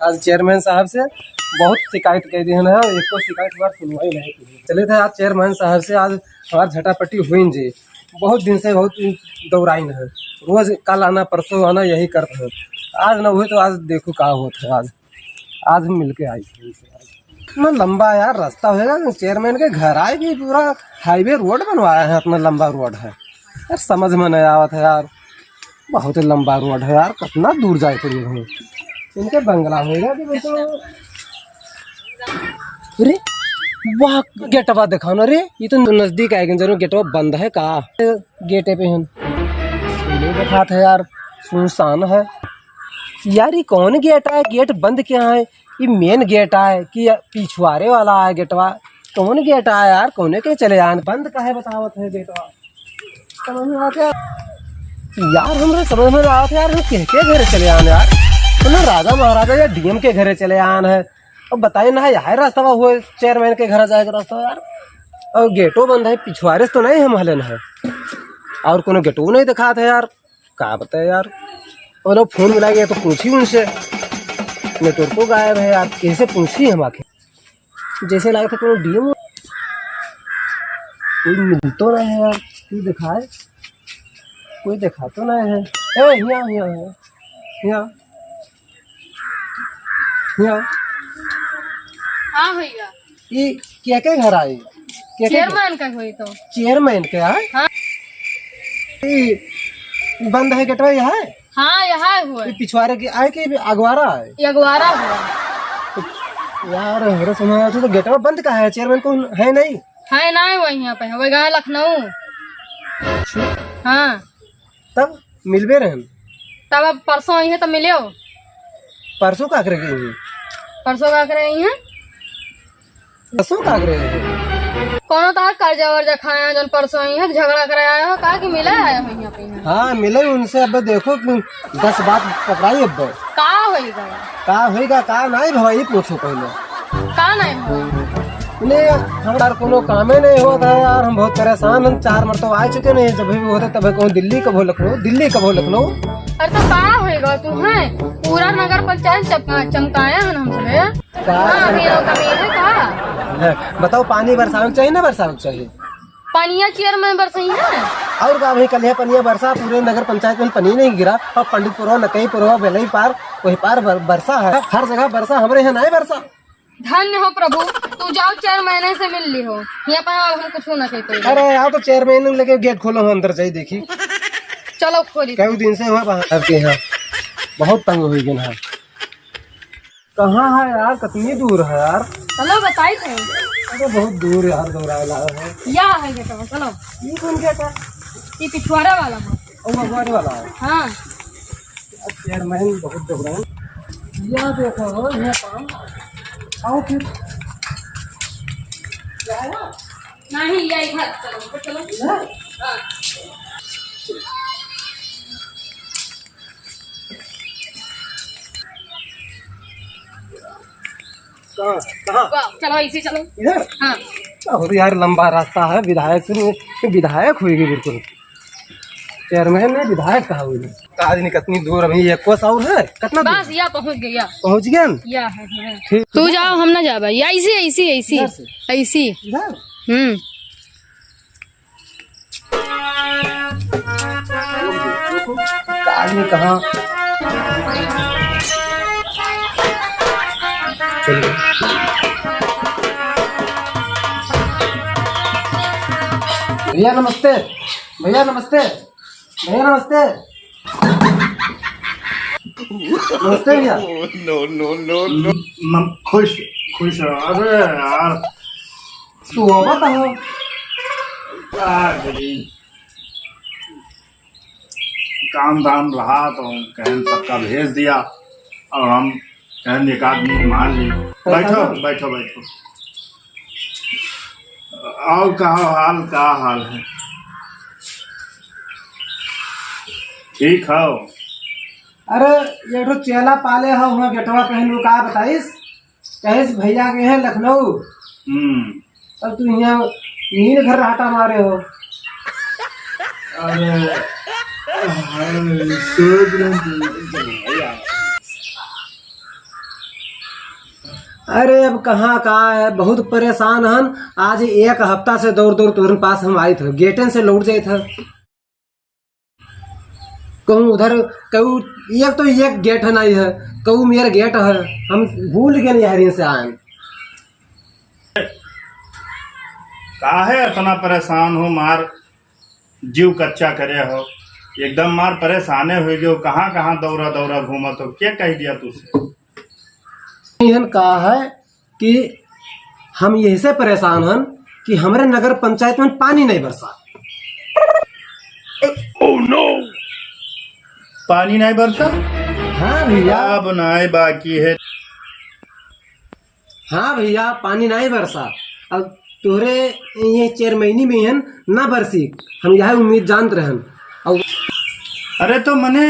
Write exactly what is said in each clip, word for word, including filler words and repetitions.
आज चेयरमैन साहब से बहुत शिकायत कइ दिहन है, एको शिकायत हमार सुनवाई नहीं की। चले थे आज चेयरमैन साहब से, आज हमार झटापटी हुई जी। बहुत दिन से बहुत दौराइन है, रोज कल आना परसों आना यही करत है। आज ना हुए तो आज देखो का होत है। आज, आज हम मिलके आई थे इनसे। इतना लंबा यार रास्ता होएगा, चेयरमैन के घर आए कि पूरा हाईवे रोड बनवाया है, इतना लंबा रोड है यार, समझ में नहीं आवत है यार। बहुत लंबा रोड है यार, कितना दूर जाए पड़ी है। इनके बंगला होएगा कि भाई तो, अरे वाह, गेटवा देखा ना रे, ये तो नजदीक आएगा, जरूर गेटवा बंद है का? गेटे पे हम नहीं देखात है यार, सुनसान है यार। ये कौन गेट है? गेट बंद क्या है? ये मेन गेट है कि पिछुआरे वाला है गेटवा? कौन गेट है यार? कौने के चले आन? बंद काहे बतावत है गेटवा? समझ में आवत यार? यार, हमरे समझ में आवत यार, हम के, के घरे चले आन यार? कोनो राजा महाराजा या डीएम के घरे चले आन है? अब बताए ना, यह रास्ता हुए चेयरमैन के घर जाए के रास्ता यार। और गेटो बंद है, पिछुआरे से तो नहीं हम हलन है, और कोनो गेटो नहीं दिखात है यार। का बताए यार, और फोन मिला गया तो पूछी उनसे, नेटवर्को गायब है यार, कैसे पूछी हम आखिर? जैसे लगा था कोनो डीएम, कोई मिलतो नहीं है यार, कोई दिखाए, कोई दिखातो नहीं है। ए, हिया, हिया, हिया, हिया, हिया। हाँ भैया। ई के के घर आए? के के चेयरमैन का होई तो। चेयरमैन के आए? हाँ। ई बंद है गेटवा, यह है? हाँ, यह है हुआ। ई पिछवारे के आए कि अगवारा है? ये अगवारा हुआ। यार, हमरे समझ में तो गेटवा बंद का है, चेयरमैन को है नहीं? है नहीं, वही यहाँ पे है, वही गया लखनऊ। अच्छा। हाँ। तब मिलबे रहन। तब अब परसों आई है तो मिले हो। परसों का करे गई है? परसों का करे गई है? परसों का करे गई है? कोनो तो कर्जा वर्जा खाया जौन परसों आई है, झगड़ा करे आया हो, का कि मिले आया हो यहाँ पे यहाँ? हाँ, मिले उनसे। अब देखो कि दस बात पकड़ाई अब। का होइगा? का होइगा, का नहीं भवा, ये पूछो पहले। का नहीं भवा? ने हमार कोनो कामे नहीं होत है यार, हम बहुत परेशान हैं। चार मरतबा आ चुके नहीं, जब भी होते तब कहूँ दिल्ली कभो लखनऊ, दिल्ली कभो लखनऊ। अरे तो का होएगा तू है, पूरा नगर पंचायत चपका-, चमकाया है हम सबे। का? हाँ, अभी वो कमी है का? है, बताओ, पानी बरसावे के चाहिए ना बरसावे के चाहिए? पनिया चेयरमैन बरसई है। और का भाई, कल है पनिया बरसा, पूरे नगर पंचायत में पनिया नहीं गिरा, और पंडितपुरवा, नकईपुरवा, बेलई पार, वही पार बर-, बरसा है, हर जगह बरसा, हमरे यहाँ नहीं बरसा। धन्य हो प्रभु, तू जाओ चेयरमैन से मिल ली हो, यहाँ पर हम कुछ ना कही कोई। अरे यार, तो चेयरमैन लेके गेट खोलो, हम अंदर जाई देखी। चलो खोली। कई दिन से हुआ बाहर के यहाँ, बहुत तंग हुई गए हैं। कहाँ है यार, कितनी दूर है यार? चलो बताई थे। अरे बहुत दूर यार, दौड़ाए ला है। या है गेटवा, चलो। ये कौन गेट है? ये पिछवाड़ा वाला है। ओ, अगवारी वाला है। हाँ। यार, चेयरमैन बहुत दौड़ाए। या देखो, ये काम। आओ फिर। क्या है? नहीं, या इधर चलो, ऊपर चलो। इधर? हाँ। कहाँ? कहाँ? वाह, चलो, इसी चलो। इधर? हाँ। क्या हो यार, लंबा रास्ता है, विधायक से नहीं, विधायक होइगी बिल्कुल। चेयरमैन नहीं, विधायक कहाँ हुई? आज नहीं, कितनी दूर अभी, एक कोस और है, कितना दूर बस, है? या पहुँच गया। पहुँच गया न? या है, है। ठीक। तू जाओ, हम ना जाबा। या ऐसी, ऐसी, ऐसी। इधर से? ऐसी। इधर? हम्म। आदमी कहाँ? चलिए। भैया नमस्ते, भैया नमस्ते, भैया नमस्ते। नमस्ते भैया। No, no, no, no। नम-, खुश, खुश रहो। अरे यार, सोवत हो। का करी? काम धाम रहा तो कहन सबका भेज दिया, और हम कहन एक आदमी मान ली। बैठो, बैठो, बैठो। और का हाल, का हाल है? ठीक हो? अरे, ये ठो चेला पाले हो, वहाँ गेटवा कहन वो का बताइस? कहेस भैया के हैं लखनऊ। हम्म। अब तू यहाँ नींद घर रहता मारे हो। अरे, अरे, सोच रहे थे। अरे, अब कहाँ का है, बहुत परेशान हन। आज एक हफ्ता से दौड़ दौड़ तोहरे पास हम आइत ह, गेटन से लौट जाइत ह। कहूँ उधर, कहूँ एक तो एक गेट है नहीं है, कहूँ मेरा गेट है, हम भूल गए यहाँ से आए। काहे इतना परेशान हो, मार जीव कच्चा करे हो, एकदम मार परेशाने हो गयो। कहाँ कहाँ दौरा दौरा घूमत हो, के कह दिया तुझसे? इहन का है कि हम यही से परेशान हन कि हमरे नगर पंचायत में पानी नहीं बरसा। Oh no! पानी नहीं बरसा? हाँ भैया। अब नहीं बाकी है। हाँ भैया, पानी नहीं बरसा। अब तोहरे ये चेयरमैनी में हन ना बरसी, हम यह उम्मीद जानत रहन। अब अरे तो मने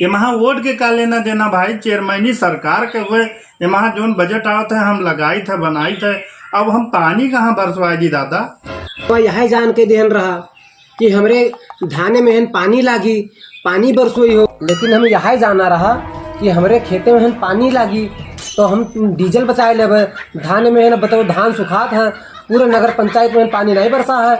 ये महा वोट के का लेना देना भाई, चेयरमैनी सरकार के हुए, ये महा जोन बजट आवत है हम लगाइत है, बनाइत है, अब हम पानी कहाँ बरसवाई दी दादा? तो यह जान के देहन रहा कि हमरे धाने में हन पानी लागी, पानी बरसोई हो, लेकिन हम यह जाना रहा कि हमरे खेते में हन पानी लागी, तो हम डीजल बचाए लेबे। धाने में हन, बताओ, धान सुखात है, पूरे नगर पंचायत में पानी नहीं बरसा है।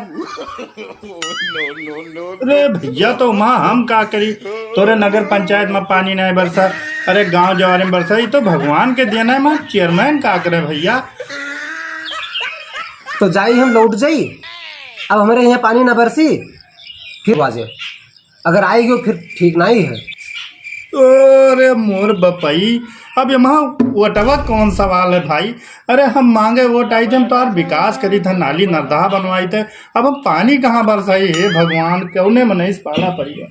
अरे भैया, तो माँ हम का करी, तोरे नगर पंचायत में पानी नहीं बरसा, अरे गांव जवारे में बरसा, ये तो भगवान के देना है माँ, चेयरमैन का करे भैया। तो जाई हम लौट जाई, अब हमरे यहाँ पानी ना बरसी, फिर बाजे अगर आई गयो फिर ठीक नहीं है। अरे मोर बपई, अब एमा वोटवा कौन सवाल है भाई? अरे हम मांगे वोट आई थे, हम तोहार विकास करी थे, नाली नर्दहा बनवाई थे, अब हम पानी कहाँ बरसाई? हे भगवान, कौने मनई से पाला पड़ी है?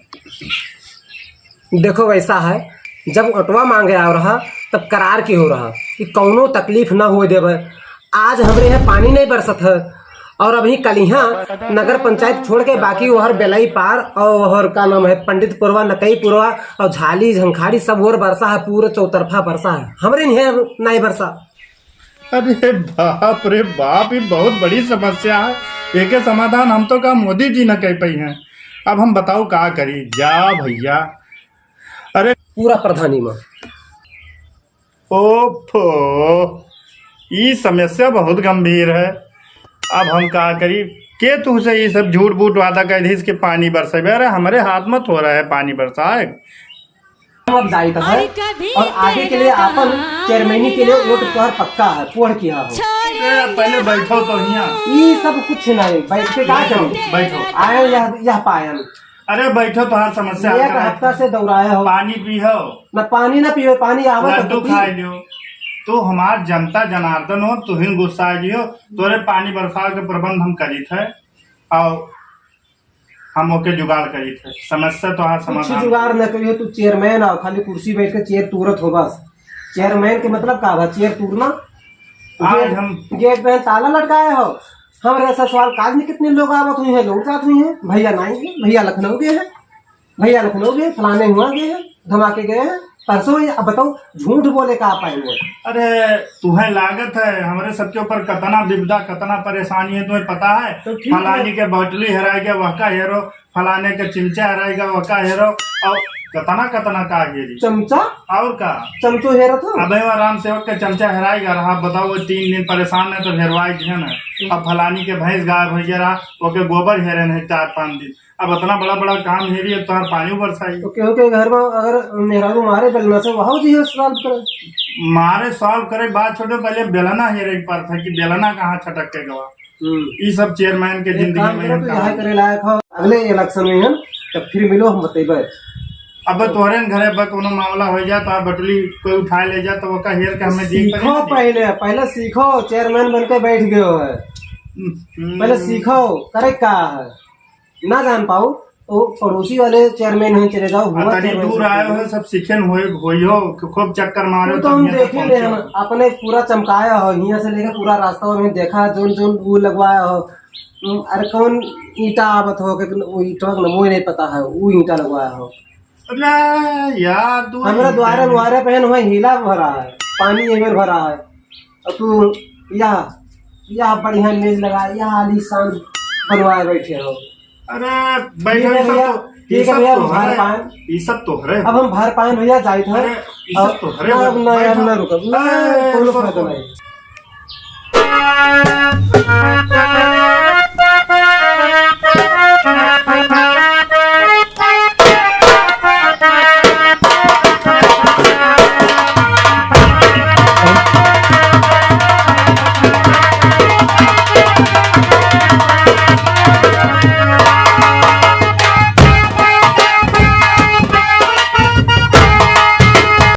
देखो वैसा है, जब वोटवा मांगे आव रहा तब करार की हो रहा कि कौनो तकलीफ ना हुए देवे। आज हमरे यहाँ पानी नहीं बरसत है और अभी कलिहा नगर पंचायत छोड़ के बाकी वहर बेलई पार और वहर का नाम है पंडितपुरवा, नकईपुरवा और झाली झंखाड़ी सब ओर बरसा है, पूरा चौतरफा बरसा है, हमरे यहाँ नहीं बरसा। अरे बाप रे बाप, ये बहुत बड़ी समस्या है। एके समाधान हम तो का मोदी जी न कह पाई हैं। अब हम बताओ का करी जा भैया। अरे पूरा प्रधानी में। ओफो, ई समस्या बहुत गंभीर है। अब हम का करी? के तुहसे ई सब झूठ बूठ वादा कह दीस कि पानी बरसेबे? अरे हमरे हाथ में थोड़ा है पानी बरसाए। अब जाइत है और आगे के लिए आपन चेयरमैनी के लिए वोट तोहर पक्का है, पोढ़ किया हो। ए, पहले बैठो तो हियाँ। ई सब कुछ नहीं, बैठ के का करूँ? बैठो। आयल यह, यह पायल। अरे बैठो, तोहार समस्या हल एक कराए। हफ्ता से दौड़ाए हो। पानी पी हो। ना पानी ना पीवे, पानी आवे तो लड्डू पी। खाए लियो। तू हमार जनता जनार्दन हो, तू ही गुस्सा लियो। तोरे पानी बरसाव के प्रबंध हम करीत है और हम ओके जुगाड़ करीत है। समस्या तोहार कुछ समाधान। जुगाड़ न करियो, तू चेयरमैन आओ, खाली कुर्सी बैठ के चेयर तूरत हो बस। चेयरमैन के मतलब का बा? चेयर तूरना? आज गेट, हम गेट में ताला लटकाए हो। हमरे ससुराल काज में कितने लोग आवत हुई हैं, लौट जात हुई हैं, भैया नहीं है, भैया लखनऊ गए हैं, भैया लखनऊ गए, फलाने हुआ गए हैं, धमाके गए हैं, परसों ये, अब बताओ, झूठ बोले का पाएंगे? अरे, तुम्हें लागत है, हमरे सबके ऊपर कतना विपदा, कतना परेशानी है, तुम्हें पता है? तो ठीक है। फलानी के बॉटली हेराई गया, वह का हेरो, फलाने के चिमचा हेराई गया, वह का हेरो, और कतना, कतना का हेरी। चमचा? और का? चमचो हेरा था? अबे वो राम सेवक के चमचा हेराई गया रहा, बताओ, वो तीन दिन परेशान है, तो हेरवाई दिया ना। अब फलानी के भैंस गायब हो गया रहा, ओके गोबर हेरे नहीं चार पाँच दिन। अब इतना बड़ा बड़ा काम हेरी, अब तोहार पानी बरसाई। तो केहू के घर में अगर मेहरारू मारे बेलना से, वहां जी है solve करे। मारे solve करे बात छोड़ो, पहले बेलना हेरे के पड़त है कि बेलना कहाँ छटक के गवा। हम्म। ई सब चेयरमैन के एक जिंदगी काम में करो, हम तो काम यहाँ करे लायक हो, अगले इलेक्शन में हम तब फिर मिलो, हम बतेबे। अब तोहरे न घरे पर कोनो मामला हो जाए, तो आप बटुली कोई उठा ले जाए, तो ओका हेर के हमें दी सीखो पड़ेगा। पहले, पहले सीखो, चेयरमैन बन के बैठ गयो है। हम्म। पहले सीखो, करे का है। ना जान पाओ, तो पड़ोसी वाले चेयरमैन हैं, चले जाओ, हुआ आ, तनी चेयरमैन दूर से आए पूछो। हो, सब सीखे न होए, होई हो, कि खूब चक्कर मारे, तो तब हम यहाँ तक देखे ले, पहुँचे हम हो। अपने पूरा चमकाया हो, हियाँ से लेके पूरा रास्ता में देखा, जोन जोन वो लगवाया हो। हम्म, अरे कौन ईंटा आवत हो, कि वो ईंटवा का नाम नहीं पता है, वो ईंटा लगवाया हो। अरे यार, तू हमरा ईंटा द्वारे में द्वारे पे है ना, वहाँ हीला भरा है, पानी एबर भरा है। और तू यह, यह बढ़िया मेज लगा, यह आलीशान बनवाए बैठे हो। अरे, बैठो, ये ये सब भैया, तो, ठीक है भैया, हम भार पाएन। ई सब तोहरे। अब हम भार पाएन भैया, जाइत है। अरे, ई सब तोहरे। ना, अब ना यार, ना रुकब, ना, अरे, कोनो फायदा नहीं।